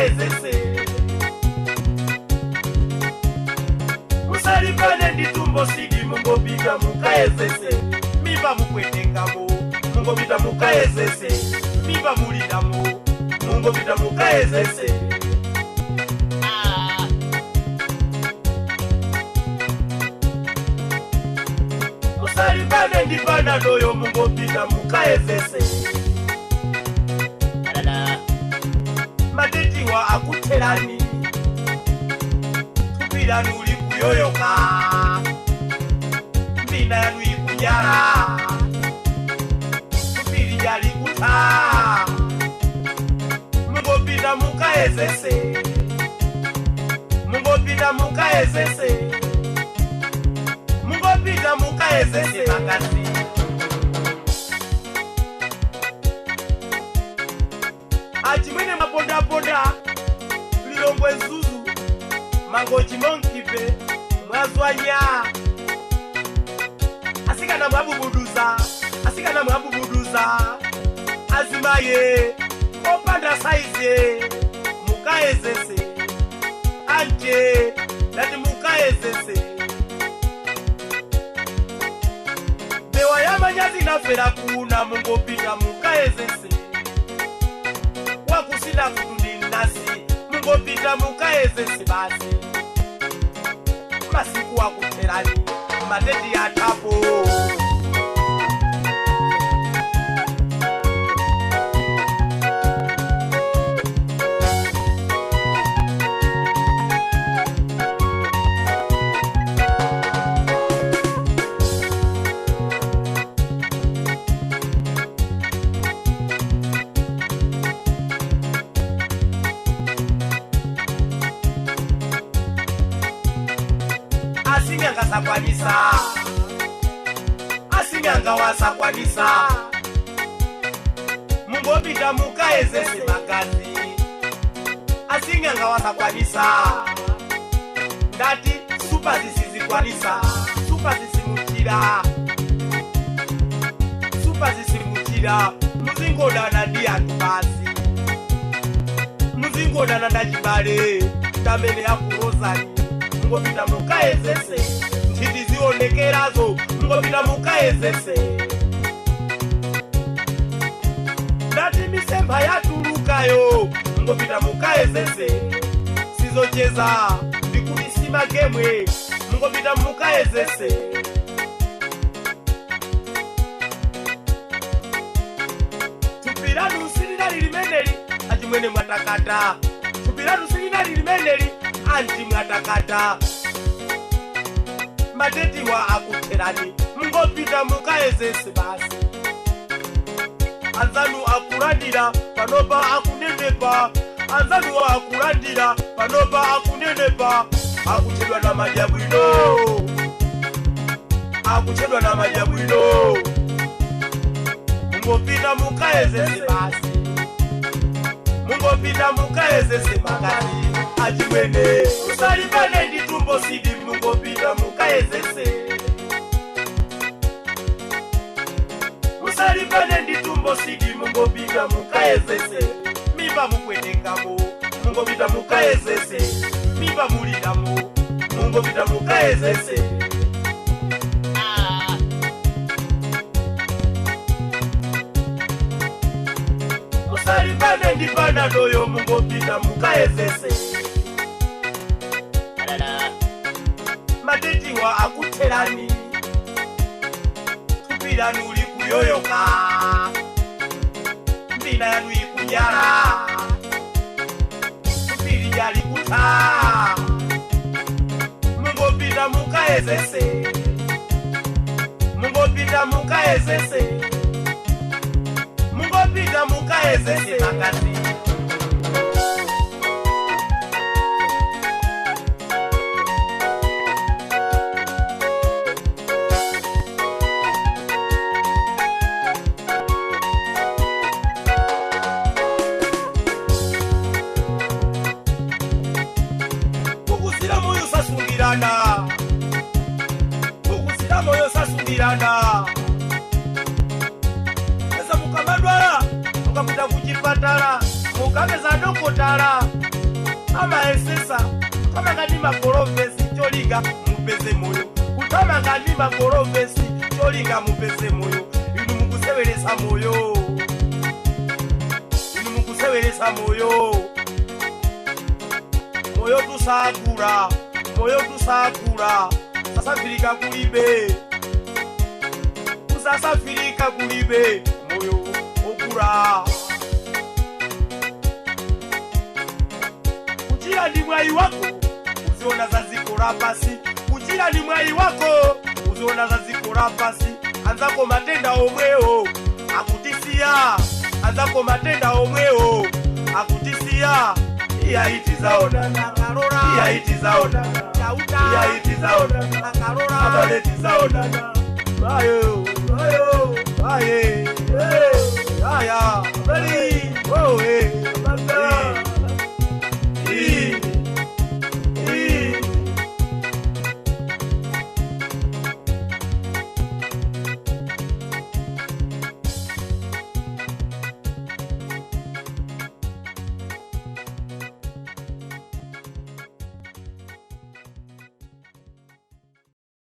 mukayezese. Musalimbane ndi tumbo sidi, mungopita mukayezese. Mimba mukwetekamo, mungopita mukayezese. Mimba muliramo, mungopita mukayezese. Musalimbane ndi panadoyo, mungopita mukayezese. Madetiwa akutherani, thupi lanu likuyoyoka, mbina yanu ikunyala, thupi lija likutha. Mungopita mukayezese, mungopita mukayezese, mungopita mukayezese magazi. Achimwene mapondaponda, Lilongwe, Mzuzu, Mangochi, Monkey Bay, mwazwanya. Asikana mwabubuduza, asikana mwabubuduza. Azimaye opanda saize, mukayezese. Anje ndati mukayezese. Mbewa yamanyazi inafera kuna, mungopita mukayezese. Wakusina kutundi nasi, mungopita mukayezese basi. Masiku akutherani, madeti athapo. Asinyanga sakwanisa, asinyanga wasakwanisa. Mungopita mukayezese magazi. Asinyanga wasakwanisa. Ndati supa zisizikwanisa, supa zisimuchira, supa zisimuchira. Muzingodana ndi anthu basi, muzingodana ndachibale tamene akulozani. Mungopita mukayezese. Nthiti zionekerazo, mungopita mukayezese. Ndati misempha yatulukayo, mungopita mukayezese. Sizocheza, ndikuti simagemwe, mungopita mukayezese. Thupi lanu silinali limeneli, achimwene, mwatakata. Thupi lanu silinali limeneli, anti, mwatakata. Madetiwa akutherani, mungopita mukayezese basi. Anzanu akulandira panopa, akunenepa. Anzanu akulandira panopa, akunenepa, akuchedwa na madya bwino, akuchedwa na madya bwino. Mungopita mukayezese basi, mungopita mukayezese magazi. Achimwene, musalimbane ndi tumbo sidi, mungopita mukayezese. Musalimbane ndi tumbo sidi, mungopita mukayezese. Mimba mukwetekamo, mungopita mukayezese. Mimba muliramo, mungopita mukayezese. Musalimbane ndi panadoyo, mungopita mukayezese. Madetiwa akutherani, thupi lanu likuyoyoka, mbina yanu ikunyala, thupi lija likutha. Mungopita mukayezese, mungopita mukayezese, mungopita mukayezese magazi. Kukuzira moyo sasungirana, kukuzira moyo sasungirana. Esa mukamadwala, mukapita kuchipatala, mukapeza dokotala. Kuthamayesesa kuthamanga ndi magolovesi, cholinga mupeze moyo. Kuthamanga ndi magolovesi, cholinga mupeze moyo. Inu mukuseweresa moyo, inu mukuseweresa moyo. Moyo tusakula, moyo tusakula. Sasafirika kulibe, kusasafirika kulibe moyo okula. Kuchira ndi mwayi wako, uziona za dziko lapasi. Kuchira ndi mwayi wako, uziona za dziko lapasi. Anzako matenda omwewo akutisiya, anzako matenda omwewo akutisiya. Iya, itizaonana. Akalora. Iya, itizaonana. Chauta. Iya, itizaonana. Akalora. Abale, tizaonana. Ayo, ayo, aye, eh, aya.